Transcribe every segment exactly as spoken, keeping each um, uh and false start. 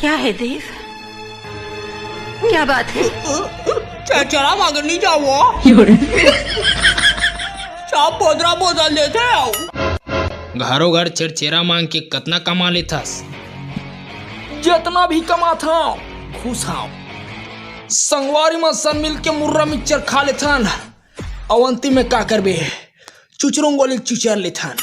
क्या है देव? क्या बात है? छेरछेरा मांगे नहीं जावो। सब बोदरा बोदल देथे आओ। घरो घर छेरछेरा मांग के कतना कमा लेथस? जतना भी कमाथंव, खुश हंव। संगवारी मन संग मिल के मुर्रा मिक्सचर खा लेथन। अउ अंतिम में का करबे? चुचरुंग गोली चुचर लेथन।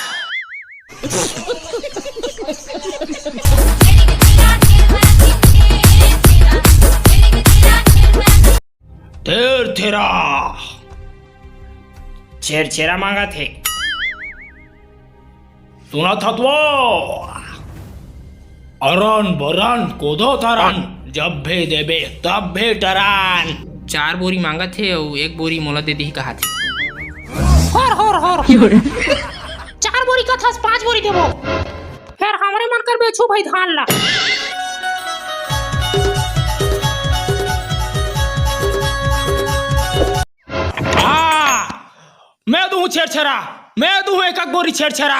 थेरथेरा। छेरछेरा मांगत हे। सुनत हस वो? अरन बरन कोदो तरन, जब भी देबे तब भी टरन। चार बोरी मांगत हे अउ एक बोरी मोला दे दिही कहाथे। हर, हर, हर। चार बोरी कथस, पांच बोरी देबो। फेर हमरे मन कर बेचहू भाई धान ला। हाँ, मैं दूं छेरछेरा, मैं दूं एक एक बोरी छेरछेरा।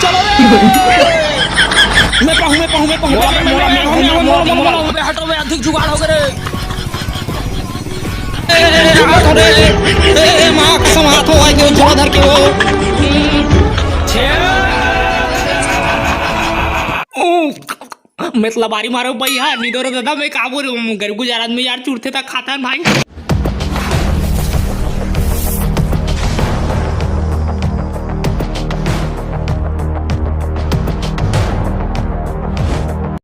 चलो रे। मैं पाहूं, मैं पाहूं, मैं पाहूं, मैं पाहूं, मैं पाहूं, मैं पाहूं, मैं पाहूं, मैं पाहूं, हटो, मैं अधिक जुगाड़ हो गए रे। ए, ए, ए, हाथ हटे। ए, ए, माँ कसम, हाथ हो, आए के झोला धर के हो। मैं तला बारी मारो भैया, निदो रे दादा, मैं का बोलूं, गरीब गुजरात में यार चुरथे तक खाता है भाई।